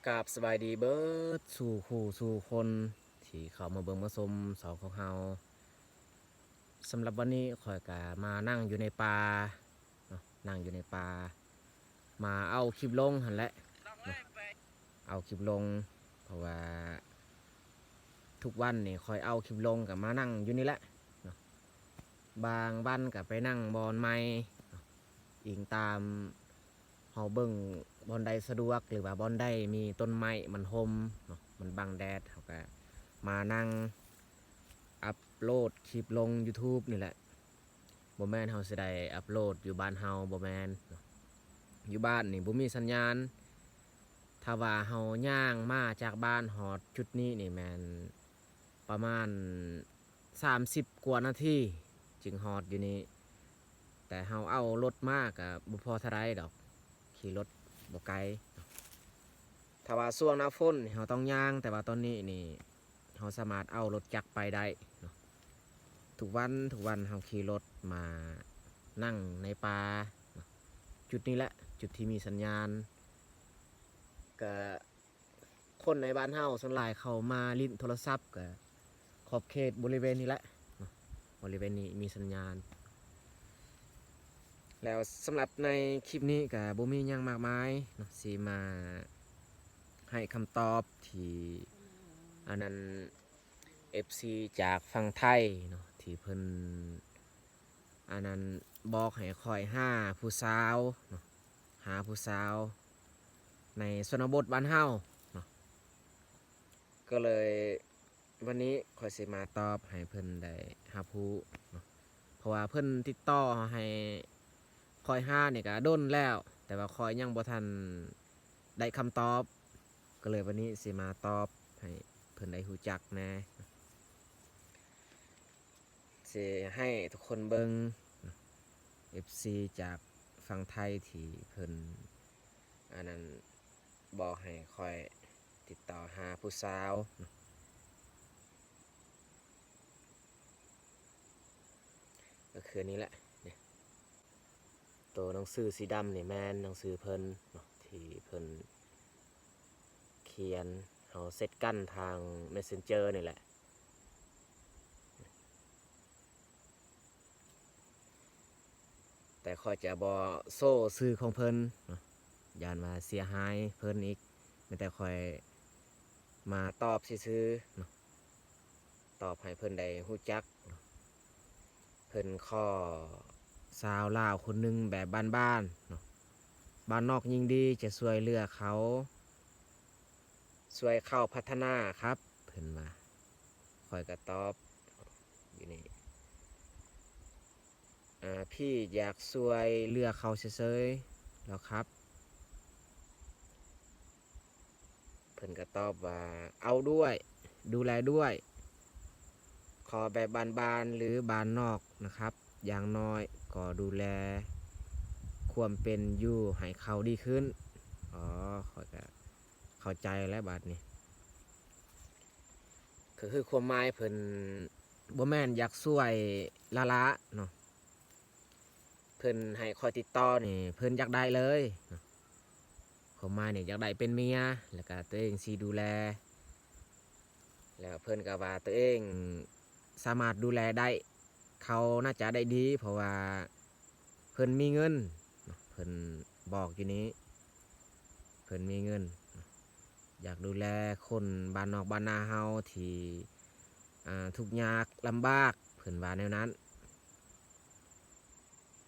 ກາບສະບາຍດີເບິດສູ່ຄູ່ສູ່ຄົນທີ່ເຂົ້າມາເບິ່ງມາຊົມຊ່ອງຂອງເຮົາ. ສຳລັບວັນນີ້ຂ້ອຍກະມານັ່ງຢູ່ໃນປ່າເນາະ, ນັ່ງຢູ່ໃນປ່າ ມາເອົາຄລິບລົງຫັ້ນແຫຼະເນາະ, ເອົາຄລິບລົງ ເພາະວ່າທຸກວັນນີ້ຂ້ອຍເອົາຄລິບລົງກະມານັ່ງຢູ່ນີ້ແຫຼະເນາະ. ບາງວັນກະໄປນັ່ງບ່ອນໃໝ່ເນາະ, ອີງຕາມ ເຮົາເບິ່ງບ່ອນໃດສະດວກ ຫຼືວ່າບ່ອນໃດມີຕົ້ນໄມ້ມັນຮົ່ມເນາະ, ມັນບັງແດດ ເຮົາກະມານັ່ງອັບໂຫຼດຄລິບລົງຢູທູບນີ້ແຫຼະ. ບໍ່ແມ່ນເຮົາຊິໄດ້ອັບໂຫຼດຢູ່ບ້ານເຮົາ, ບໍ່ແມ່ນເນາະ, ຢູ່ບ້ານນີ້ບໍ່ມີສັນຍານ. ຖ້າວ່າເຮົາຍ່າງມາຈາກບ້ານຮອດຈຸດນີ້ນີ້ແມ່ນປະມານ ສາມສິບກວ່ານາທີຈຶ່ງຮອດຢູ່ນີ້, ແຕ່ເຮົາເອົາລົດມາກະບໍ່ພໍເທົ່າໃດດອກ, ຂີ່ລົດບໍ່ໄກ. ຖ້າວ່າຊ່ວງໜ້າຝົນເຮົາຕ້ອງຍ່າງ, ແຕ່ວ່າຕອນນີ້ນີ້ເຮົາສາມາດເອົາລົດຈັກໄປໄດ້ເນາະ. ທຸກວັນ ທຸກວັນເຮົາຂີ່ລົດມານັ່ງໃນປ່າເນາະ, ຈຸດນີ້ແຫຼະ ຈຸດທີ່ມີສັນຍານ. ກະ ຄົນໃນບ້ານເຮົາສ່ວນຫຼາຍເຂົາມາຫຼິ້ນໂທລະສັບ ກະຂອບເຂດບໍລິເວນນີ້ແຫຼະເນາະ, ບໍລິເວນນີ້ມີສັນຍານ. ແລ້ວສຳລັບໃນຄລິບນີ້ກະບໍ່ມີຫຍັງມາກມາຍເນາະ, ຊິມາໃຫ້ຄຳຕອບທີ່ ອັນນັ້ນ ເອັຟຊີຈາກຝັ່ງໄທເນາະ ທີ່ເພິ່ນ ອັນນັ້ນ ບອກໃຫ້ຂ້ອຍຫາຜູ້ສາວເນາະ, ຫາຜູ້ສາວໃນຊົນນະບົດບ້ານເຮົາເນາະ. ກໍເລີຍວັນນີ້ຂ້ອຍຊິມາຕອບໃຫ້ເພິ່ນໄດ້ຮັບຮູ້ເນາະ, ເພາະວ່າເພິ່ນຕິດຕໍ່ໃຫ້ຂ້ອຍຫານີ້ກະດົນແລ້ວ, ແຕ່ວ່າຂ້ອຍຍັງບໍ່ທັນໄດ້ຄຳຕອບ, ກໍເລີຍວັນນີ້ຊິມາຕອບໃຫ້ເພິ່ນໄດ້ຮູ້ຈັກແດ່. ຊິໃຫ້ທຸກຄົນເບິ່ງ ເອັຟຊີຈາກຝັ່ງໄທທີ່ເພິ່ນ ອັນນັ້ນ ບອກໃຫ້ຂ້ອຍຕິດຕໍ່ຫາຜູ້ສາວເນາະ, ກໍຄືນີ້ແຫຼະ. ໂຕໜັງສືສີດຳນີ້ແມ່ນໜັງສືເພິ່ນເນາະ ທີ່ເພິ່ນຂຽນ ເຮົາແຊັດກັນທາງເມັດເຊັນເຈີນີ້ແຫຼະ, ແຕ່ຂ້ອຍຈະບໍ່ໂຊຊື່ຂອງເພິ່ນເນາະ, ຢ້ານວ່າເສຍຫາຍເພິ່ນອີກ, ແມ່ນແຕ່ຂ້ອຍມາຕອບຊື່ໆເນາະ. ຕອບໃຫ້ເພິ່ນໄດ້ຮູ້ຈັກ. ເພິ່ນຂໍສາວລາວຄົນໜຶ່ງແບບບ້ານໆເນາະ, ບ້ານນອກຍິ່ງດີ ຈະຊ່ວຍເຫຼືອເຂົາ, ຊ່ວຍເຂົາພັດທະນາຄັບ ເພິ່ນວ່າ. ຂ້ອຍກໍຕອບຢູ່ນີ້ ອາ ພີ່ຢາກຊ່ວຍເຫຼືອເຂົາເສີຍໆແລ້ວຄັບ. ເພິ່ນກໍຕອບວ່າ ເອົາດ້ວຍ ດູແລດ້ວຍ, ຂໍແບບບ້ານໆ ຫຼື ບ້ານນອກນະຄັບ, ຢ່າງໜ້ອຍກໍດູແລຄວາມເປັນຢູ່ໃຫ້ເຂົາດີຂຶ້ນ. ອໍ ຂ້ອຍກໍເຂົ້າໃຈແລ້ວບາດນີ້. ກໍຄືຄວາມໝາຍເພິ່ນບໍ່ແມ່ນຢາກຊ່ວຍລ້າໆເນາະ, ເພິ່ນໃຫ້ຂ້ອຍຕິດຕໍ່ນີ້ ເພິ່ນຢາກໄດ້ເລີຍເນາະ, ຄວາມໝາຍນີ້ຢາກໄດ້ເປັນເມຍ ແລ້ວກະຕົວເອງຊິດູແລ. ແລ້ວເພິ່ນກໍວ່າຕົວເອງສາມາດດູແລໄດ້, ເຂົາໜ້າຈະໄດ້ດີ ເພາະວ່າເພິ່ນມີເງິນເນາະ, ເພິ່ນບອກຢູ່ນີ້ ເພິ່ນມີເງິນເນາະ, ຢາກດູແລຄົນບ້ານນອກບ້ານນາເຮົາທີ່ ອ່າ ທຸກຍາກລຳບາກ, ເພິ່ນວ່າແນວນັ້ນ.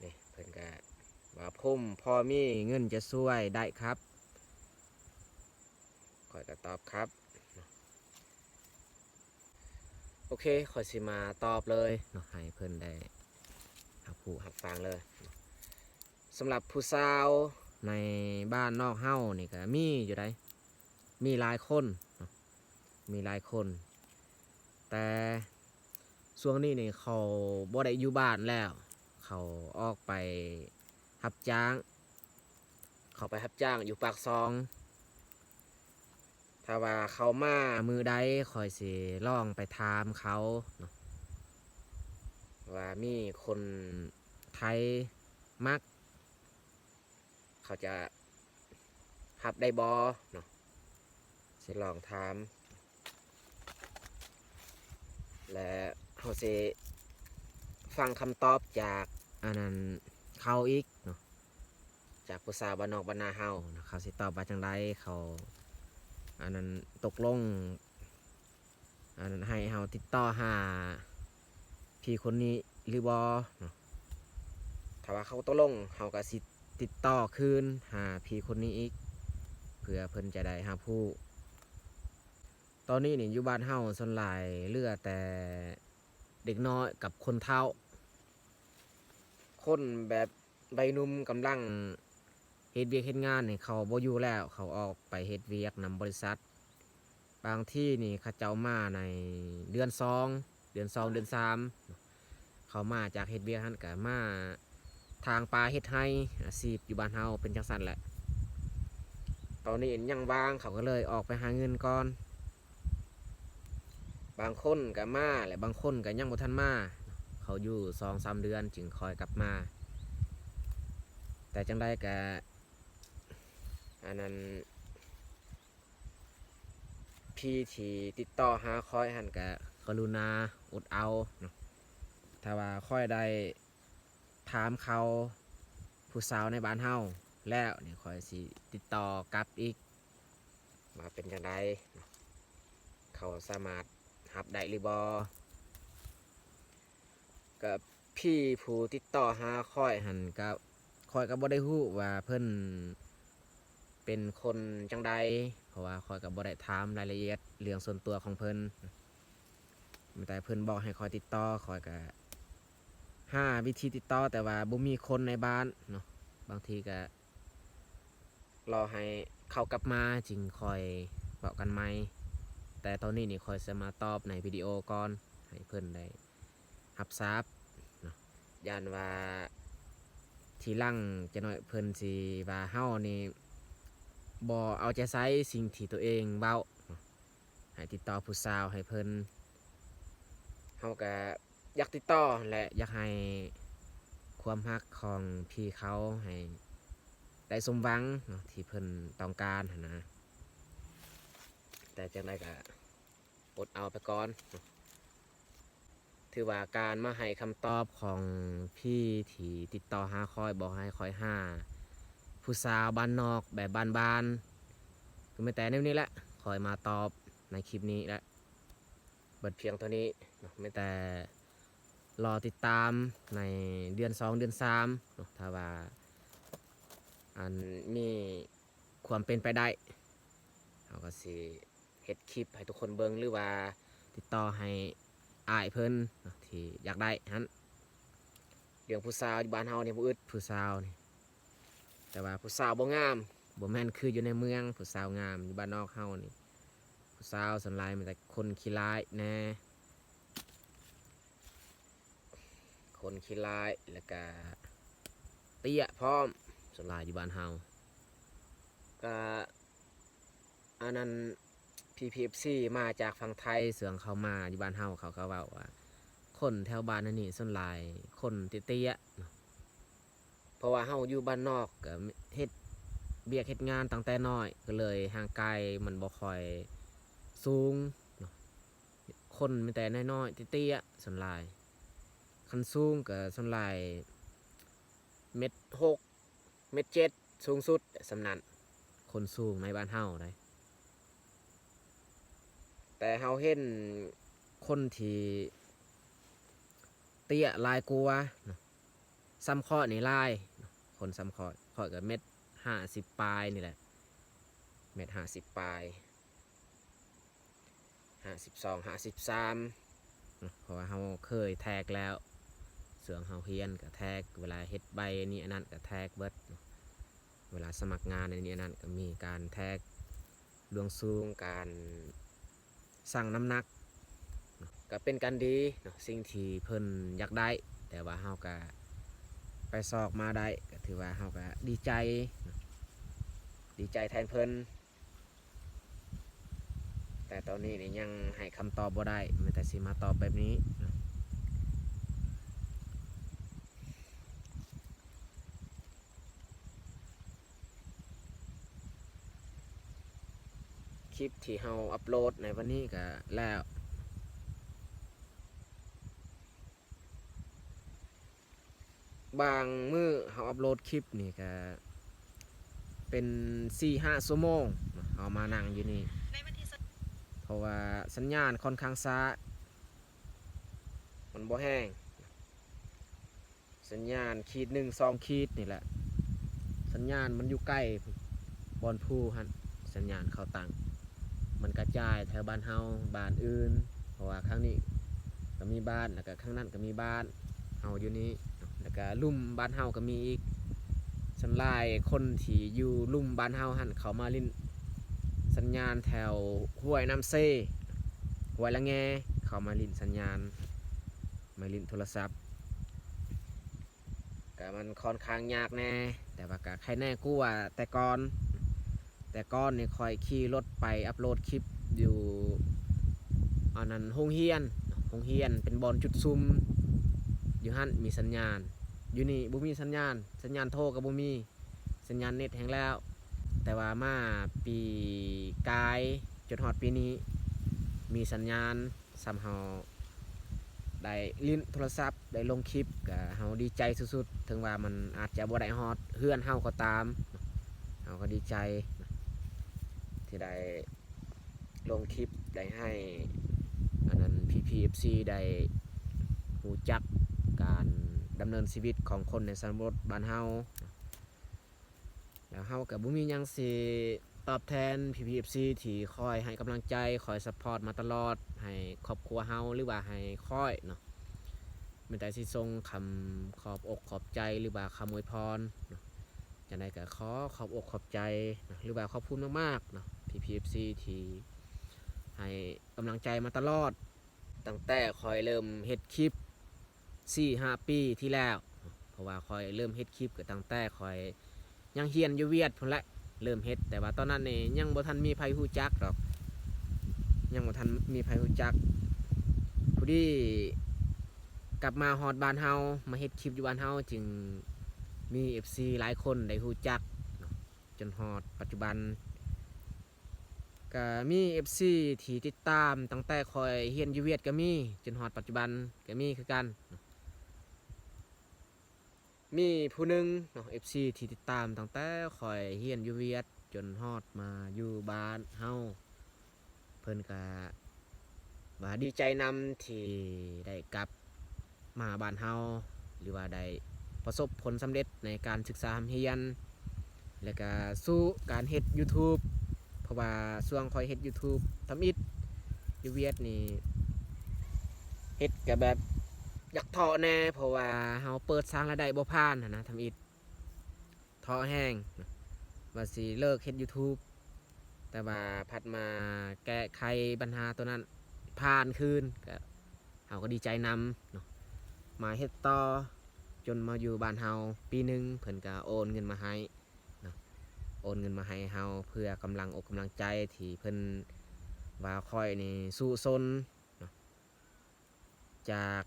ນີ້ເພິ່ນກະວ່າ ຜົມພໍມີເງິນຈະຊ່ວຍໄດ້ຄັບ. ຂ້ອຍກະຕອບຄັບ. ໂອເຄ ຂ້ອຍຊິມາຕອບເລີຍເນາະ ໃຫ້ເພິ່ນໄດ້ຮັບຮູ້ຮັບຟັງເລີຍ. ສຳລັບຜູ້ສາວໃນບ້ານນອກເຮົານີ້ກະມີຢູ່ໃດ໋, ມີຫຼາຍຄົນເນາະ, ມີຫຼາຍຄົນ, ແຕ່ຊ່ວງນີ້ນີ້ເຂົາບໍ່ໄດ້ຢູ່ບ້ານແລ້ວ, ເຂົາອອກໄປຮັບຈ້າງ, ເຂົາໄປຮັບຈ້າງຢູ່ປາກຊ່ອງ. ຖ້າວ່າເຂົາມາມື້ໃດ ຂ້ອຍຊິລອງໄປຖາມເຂົາເນາະ ວ່າມີຄົນໄທມັກ ເຂົາຈະຮັບໄດ້ບໍ່ເນາະ. ລອງຖາມ ແລະ ເຮົາຊິຟັງຄຳຕອບຈາກ ອັນນັ້ນ ເຂົາອີກເນາະ ຈາກຜູ້ສາວບ້ານນອກບ້ານນາເຮົາເນາະ ເຂົາຊິຕອບວ່າຈັ່ງໃດ ເຂົາ ອັນນັ້ນ ຕົກລົງ ອັນນັ້ນ ໃຫ້ເຮົາຕິດຕໍ່ຫາພີ່ຄົນນີ້ຫຼືບໍ່ເນາະ. ຖ້າວ່າເຂົາຕົກລົງ ເຮົາກໍຊິຕິດຕໍ່ຄືນຫາພີ່ຄົນນີ້ອີກ ເພື່ອເພິ່ນຈະໄດ້ຮັບຮູ້. ຕອນນີ້ນີ້ຢູ່ບ້ານເຮົາສ່ວນຫຼາຍເຫຼືອແຕ່ເດັກນ້ອຍກັບຄົນເຖົ້າ ຄົນແບບໄວໜຸ່ມກຳລັງເຮັດວຽກເຮັດງານນີ້ ເຂົາບໍ່ຢູ່ແລ້ວ ເຂົາອອກໄປເຮັດວຽກນຳບໍລິສັດ. ບາງທີນີ້ເຂົາເຈົ້າມາໃນເດືອນສອງ ເດືອນສອງ ເດືອນສາມ ເຂົາມາຈາກເຮັດວຽກຫັ້ນ ກະມາຖາງປ່າເຮັດໄຮ່ ອາຊີບຢູ່ບ້ານເຮົາເປັນຈັ່ງຊັ້ນແຫຼະ. ຕອນນີ້ຍັງວ່າງ ເຂົາກໍເລີຍອອກໄປຫາເງິນກ່ອນ. ບາງຄົນກໍມາ ແລະ ບາງຄົນກໍຍັງບໍ່ທັນມາ ເຂົາຢູ່ສອງສາມເດືອນຈຶ່ງຄ່ອຍກັບມາ. ແຕ່ຈັ່ງໃດກໍ ອັນນັ້ນ ພີ່ທີ່ຕິດຕໍ່ຫາຂ້ອຍຫັ້ນກະກະລຸນາອົດເອົາເນາະ. ຖ້າວ່າຂ້ອຍໄດ້ຖາມເຂົາ ຜູ້ສາວໃນບ້ານເຮົາແລ້ວນີ້ ຂ້ອຍຊິຕິດຕໍ່ກັບອີກວ່າເປັນຈັ່ງໃດເນາະ ເຂົາສາມາດຮັບໄດ້ຫຼືບໍ່. ກະ ພີ່ຜູ້ຕິດຕໍ່ຫາຂ້ອຍຫັ້ນກະ ຂ້ອຍກະບໍ່ໄດ້ຮູ້ວ່າເພິ່ນເປັນຄົນຈັ່ງໃດ ເພາະວ່າຂ້ອຍກະບໍ່ໄດ້ຖາມລາຍລະອຽດເລື່ອງສ່ວນຕົວຂອງເພິ່ນ. ມີແຕ່ເພິ່ນບອກໃຫ້ຂ້ອຍຕິດຕໍ່ ຂ້ອຍກະຫາວິທີຕິດຕໍ່ ແຕ່ວ່າບໍ່ມີຄົນໃນບ້ານເນາະ. ບາງທີກະລໍໃຫ້ເຂົາກັບມາຈຶ່ງຄ່ອຍເວົ້າກັນໃໝ່. ແຕ່ຕອນນີ້ນີ້ຂ້ອຍຊິມາຕອບໃນວິດີໂອກ່ອນ ໃຫ້ເພິ່ນໄດ້ ຮັບຊາບເນາະ. ຢ້ານວ່າທີຫຼັງຈັກໜ້ອຍເພິ່ນຊິວ່າເຮົານີ້ບໍ່ເອົາໃຈໃສ່ສິ່ງທີ່ຕົວເອງເວົ້າເນາະ ໃຫ້ຕິດຕໍ່ຜູ້ສາວໃຫ້ເພິ່ນ. ເຮົາກະຢາກຕິດຕໍ່ແຫຼະ ຢາກໃຫ້ຄວາມຮັກຂອງພີ່ເຂົາໃຫ້ໄດ້ສົມຫວັງເນາະ ທີ່ເພິ່ນຕ້ອງການຫັ້ນນະ. ແຕ່ຈັ່ງໃດກະ ອົດເອົາໄປກ່ອນ. ຖືວ່າການມາໃຫ້ຄຳຕອບຂອງພີ່ທີ່ຕິດຕໍ່ຫາຂ້ອຍ ບອກໃຫ້ຂ້ອຍຫາຜູ້ສາວບ້ານນອກແບບບ້ານໆ ກໍມີແຕ່ແນວນີ້ແຫຼະ ຂ້ອຍມາຕອບໃນຄລິບນີ້ແຫຼະ. ເບິດພຽງເທົ່ານີ້ເນາະ ມີແຕ່ລໍຕິດຕາມໃນເດືອນສອງ ເດືອນສາມເນາະ. ຖ້າວ່າ ອັນ ມີຄວາມເປັນໄປໄດ້ ເຮົາກໍຊິ ເຮັດຄລິບໃຫ້ທຸກຄົນເບິ່ງ ຫຼືວ່າຕິດຕໍ່ໃຫ້ອ້າຍເພິ່ນເນາະ ທີ່ຢາກໄດ້ຫັ້ນ. ເລື່ອງຜູ້ສາວຢູ່ບ້ານເຮົານີ້ບໍ່ອຶດ ຜູ້ສາວນີ້ ແຕ່ວ່າຜູ້ສາວບໍ່ງາມ ບໍ່ແມ່ນຄືຢູ່ໃນເມືອງ. ຜູ້ສາວງາມຢູ່ບ້ານນອກເຮົານີ້ ຜູ້ສາວສ່ວນຫຼາຍມີແຕ່ຄົນຂີ້ຮ້າຍແດ່ ຄົນຂີ້ຮ້າຍ ແລ້ວກະເຕ້ຍພ້ອມ. ສ່ວນຫຼາຍຢູ່ບ້ານເຮົາກະ ອັນນັ້ນ ພີພີເອັຟຊີ ມາຈາກຝັ່ງໄທ ຊ່ວງເຂົາມາຢູ່ບ້ານເຮົາ ເຂົາກໍເວົ້າວ່າ ຄົນແຖວບ້ານອັນນີ້ສ່ວນຫຼາຍຄົນເຕ້ຍໆເນາະ ເພາະວ່າເຮົາຢູ່ບ້ານນອກ ກໍເຮັດວຽກເຮັດງານຕັ້ງແຕ່ນ້ອຍ ກໍເລີຍຮ່າງກາຍມັນບໍ່ຄ່ອຍສູງເນາະ. ຄົນມີແຕ່ນ້ອຍໆເຕ້ຍໆສ່ວນຫຼາຍ ຄັນສູງກໍສ່ວນຫຼາຍເມັດຫົກ ເມັດເຈັດ ສູງສຸດສ່ຳນັ້ນ ຄົນສູງໃນບ້ານເຮົາໃດ. ແຕ່ເຮົາເຫັນຄົນທີ່ເຕ້ຍຫຼາຍກວ່າເນາະ ສ່ຳຂ້ອຍນີ້ຫຼາຍເນາະ ຄົນສ່ຳຂ້ອຍ ຂ້ອຍກໍເມັດຫ້າສິບປາຍນີ້ແຫຼະ ເມັດຫ້າສິບປາຍ ຫ້າສິບສອງ ຫ້າສິບສາມເນາະ ເພາະວ່າເຮົາເຄີຍແທກແລ້ວ ຊ່ວງເຮົາຮຽນກໍແທກ ເວລາເຮັດໃບອັນນີ້ອັນນັ້ນກໍແທກເບິດເນາະ ເວລາສະໝັກງານອັນນີ້ອັນນັ້ນກໍມີການແທກລວງສູງ ການຊັ່ງນ້ຳໜັກເນາະ ກໍເປັນການດີເນາະ ສິ່ງທີ່ເພິ່ນຢາກໄດ້ ແຕ່ວ່າເຮົາກໍໄປຊອກມາໄດ້ ກໍຖືວ່າເຮົາກໍດີໃຈເນາະ ດີໃຈແທນເພິ່ນ. ແຕ່ຕອນນີ້ນີ້ຍັງໃຫ້ຄຳຕອບບໍ່ໄດ້ ມີແຕ່ຊິມາຕອບແບບນີ້ເນາະ. ຄ ຄລິບທີ່ເຮົາອັບໂຫຼດໃນວັນນີ້ກໍແລ້ວ. ບາງມື້ເຮົາອັບໂຫຼດຄລິບນີ້ກໍເປັນສີ່ຫ້າຊົ່ວໂມງເນາະ ເຮົາມານັ່ງຢູ່ນີ້ ເພາະວ່າສັນຍານຄ່ອນຂ້າງຊ້າ ມັນບໍ່ແຮງ. ສັນຍານຂີດໜຶ່ງສອງຂີດນີ້ແຫຼະ ສັນຍານມັນຢູ່ໃກ້ບ່ອນພູຫັ້ນ ສັນຍານເຂົາຕັ້ງ ມັນກະຈາຍແຖວບ້ານເຮົາ ບ້ານອື່ນ ເພາະວ່າຂ້າງນີ້ກໍມີບ້ານ ແລ້ວກະຂ້າງນັ້ນກໍມີບ້ານ ເຮົາຢູ່ນີ້ ແລ້ວກະລຸ່ມບ້ານເຮົາກໍມີອີກ. ສ່ວນຫຼາຍຄົນທີ່ຢູ່ລຸ່ມບ້ານເຮົາຫັ້ນ ເຂົາມາຫຼິ້ນສັນຍານແຖວຫ້ວຍນ້ຳເຊ ຫ້ວຍລະແງ ເຂົາມາຫຼິ້ນສັນຍານ ມາຫຼິ້ນໂທລະສັບ ກະມັນຄ່ອນຂ້າງຍາກແດ່ ແຕ່ວ່າກະໄຄແນ່ກວ່າແຕ່ກ່ອນ. ແຕ່ກ່ອນນີ້ຂ້ອຍຂີ່ລົດໄປອັບໂຫຼດຄລິບຢູ່ ອັນນັ້ນ ໂຮງຮຽນ ໂຮງຮຽນເປັນບ່ອນຈຸດສຸມ ຢູ່ຫັ້ນມີສັນຍານ ຢູ່ນີ້ບໍ່ມີສັນຍານ ສັນຍານໂທກໍບໍ່ມີ ສັນຍານເນັດແຮງແລ້ວ. ແຕ່ວ່າມາປີກາຍຈົນຮອດປີນີ້ ມີສັນຍານ ສ່ຳເຮົາໄດ້ຫຼິ້ນໂທລະສັບ ໄດ້ລົງຄລິບ ກະເຮົາດີໃຈສຸດໆ ເຖິງວ່າມັນອາດຈະບໍ່ໄດ້ຮອດເຮືອນເຮົາກໍຕາມ ເຮົາກໍດີໃຈທີ່ໄດ້ລົງຄລິບ ໄດ້ໃຫ້ ອັນນັ້ນ ພີ່ໆ ເອັຟຊີ ໄດ້ຮູ້ຈັກການດຳເນີນຊີວິດຂອງຄົນໃນຊົນນະບົດບ້ານເຮົາ. ແລ້ວເຮົາກໍບໍ່ມີຫຍັງຊິຕອບແທນພີ່ໆ ເອັຟຊີ ທີ່ຄອຍໃຫ້ກຳລັງໃຈ ຄອຍຊັບພອດມາຕະຫຼອດ ໃຫ້ຄອບຄົວເຮົາ ຫຼືວ່າໃຫ້ຂ້ອຍເນາະ ມີແຕ່ຊິສົ່ງຄຳຂອບອົກຂອບໃຈ ຫຼືວ່າຄຳອວຍພອນເນາະ. ຈັ່ງໃດກໍຂໍຂອບອົກຂອບໃຈເນາະ ຫຼືວ່າຂອບຄຸນມາກໆ ເນາະ ພີ່ໆ ເອັຟຊີ ທີ່ໃຫ້ກຳລັງໃຈມາຕະຫຼອດ ຕັ້ງແຕ່ຂ້ອຍເລີ່ມເຮັດຄລິບ ສີ່ຫ້າປີທີ່ແລ້ວ ເພາະວ່າຂ້ອຍເລີ່ມເຮັດຄລິບກໍຕັ້ງແຕ່ຂ້ອຍຍັງຮຽນຢູ່ຫວຽດພຸ້ນແຫຼະ ເລີ່ມເຮັດ ແຕ່ວ່າຕອນນັ້ນນີ້ຍັງບໍ່ທັນມີໃຜຮູ້ຈັກດອກ ຍັງບໍ່ທັນມີໃຜຮູ້ຈັກ. ພໍດີກັບມາຮອດບ້ານເຮົາ ມາເຮັດຄລິບຢູ່ບ້ານເຮົາ ຈຶ່ງມີເອັຟຊີຫຼາຍຄົນໄດ້ຮູ້ຈັກເນາະ ຈົນຮອດປັດຈຸບັນ ກະມີເອັຟຊີທີ່ຕິດຕາມຕັ້ງແຕ່ຂ້ອຍຮຽນຢູ່ຫວຽດກໍມີ ຈົນຮອດປັດຈຸບັນກໍມີຄືກັນ. ມີຜູ້ໜຶ່ງເນາະ ເອັຟຊີທີ່ຕິດຕາມຕັ້ງແຕ່ຂ້ອຍຮຽນຢູ່ຫວຽດຈົນຮອດມາຢູ່ບ້ານເຮົາ ເພິ່ນກະວ່າດີໃຈນຳທີ່ໄດ້ກັບ ມາບ້ານເຮົາ ຫຼືວ່າໄດ້ປະສົບຜົນສຳເລັດໃນການສຶກສາຮ່ຳຮຽນ ແລະກະສູ້ການເຮັດຢູທູບ ເພາະວ່າຊ່ວງຂ້ອຍເຮັດຢູທູບທຳອິດຢູ່ຫວຽດນີ້ ເຮັດກະແບບຢາກທໍ້ແດ່ ເພາະວ່າເຮົາເປີດສ້າງລາຍໄດ້ບໍ່ຜ່ານຫັ້ນນະ ທຳອິດ�ທ້ອແຮງ ວ່າຊິເລີກເຮັດຢູທູບ ແຕ່ວ່າພັດມາແກ້ໄຂບັນຫາໂຕນັ້ນຜ່ານຄືນ ກະ ເຮົາກໍດີໃຈນຳເນາະ ມາເຮັດຕໍ່ ຈົນມາຢູ່ບ້ານເຮົາປີໜຶ່ງ ເພິ່ນກໍໂອນເງິນມາໃຫ້ເນາະ ໂອນເງິນມາໃຫ້ເຮົາ ເພື່ອກຳລັງອົກກຳລັງໃຈທີ່ເພິ່ນວ່າຂ້ອຍນີ້ສູ້ຊົນເນາະ ຈາກ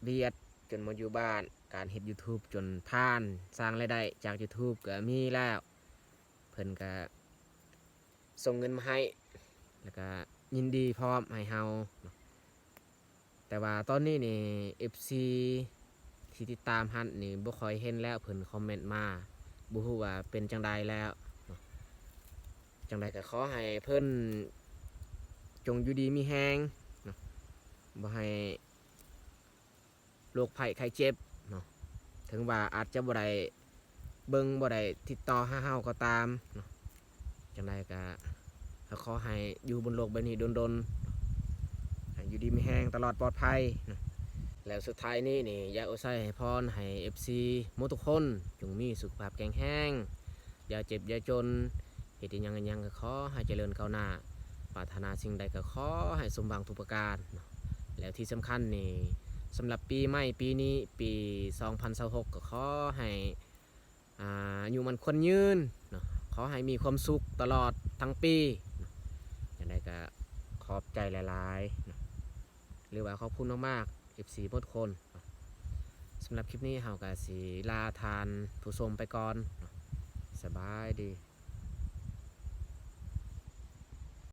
ຫວຽດຈົນມາຢູ່ບ້ານ ການເຮັດຢູທູບຈົນຜ່ານ ສ້າງລາຍໄດ້ຈາກຢູທູບກໍມີແລ້ວ ເພິ່ນກໍສົ່ງເງິນມາໃຫ້ ແລ້ວກໍຍິນດີພ້ອມໃຫ້ເຮົາເນາະ. ແຕ່ວ່າຕອນນີ້ນີ້ ເອັຟຊີທີ່ຕິດຕາມຫັ້ນນີ້ບໍ່ຄ່ອຍເຫັນແລ້ວ ເພິ່ນຄອມເມັນມາ ບໍ່ຮູ້ວ່າເປັນຈັ່ງໃດແລ້ວເນາະ. ຈັ່ງໃດກໍຂໍໃຫ້ເພິ່ນຈົ່ງຢູ່ດີມີແຮງເນາະ ບໍ່ໃຫ້ໂລກໄພໄຂ້ເຈັບເນາະ ເຖິງວ່າອາດຈະບໍ່ໄດ້ ເບິ່ງ ບໍ່ໄດ້ຕິດຕໍ່ຫາເຮົາກໍຕາມເນາະ. ຈັ່ງໃດກໍ ກໍຂໍໃຫ້ຢູ່ບົນໂລກໃບນີ້ດົນໆ ໃຫ້ຢູ່ດີມີແຮງ ຕະຫຼອດປອດໄພເນາະ. ແລ້ວສຸດທ້າຍນີ້ນີ້ ຢາກອວຍໄຊໃຫ້ພອນໃຫ້ເອັຟຊີໝົດທຸກຄົນ ຈົ່ງມີສຸຂະພາບແຂງແຮງ ຢ່າເຈັບຢ່າຈົນ ເຮັດອີ່ຫຍັງອີ່ຫຍັງກໍຂໍໃຫ້ຈະເລີນກ້າວໜ້າ ປາດຖະໜາສິ່ງໃດກໍຂໍໃຫ້ສົມຫວັງທຸກປະການເນາະ. ແລ້ວທີ່ສຳຄັນນີ້ ສຳລັບປີໃໝ່ປີນີ້ ປີສອງພັນຊາວຫົກ ກໍຂໍໃຫ້ ອາ ອາຍຸໝັ້ນຂວັນຍືນເນາະ ຂໍໃຫ້ມີຄວາມສຸກຕະຫຼອດທັງປີເນາະ. ຈັ່ງໃດກໍຂອບໃຈຫຼາຍໆເນາະ ຫຼືວ່າຂອບຄຸນມາກໆ ເອັຟຊີໝົດທຸກຄົນເນາະ. ສຳລັບຄລິບນີ້ເຮົາກໍຊິລາທ່ານຜູ້ຊົມໄປກ່ອນເນາະ. ສະບາຍດີ.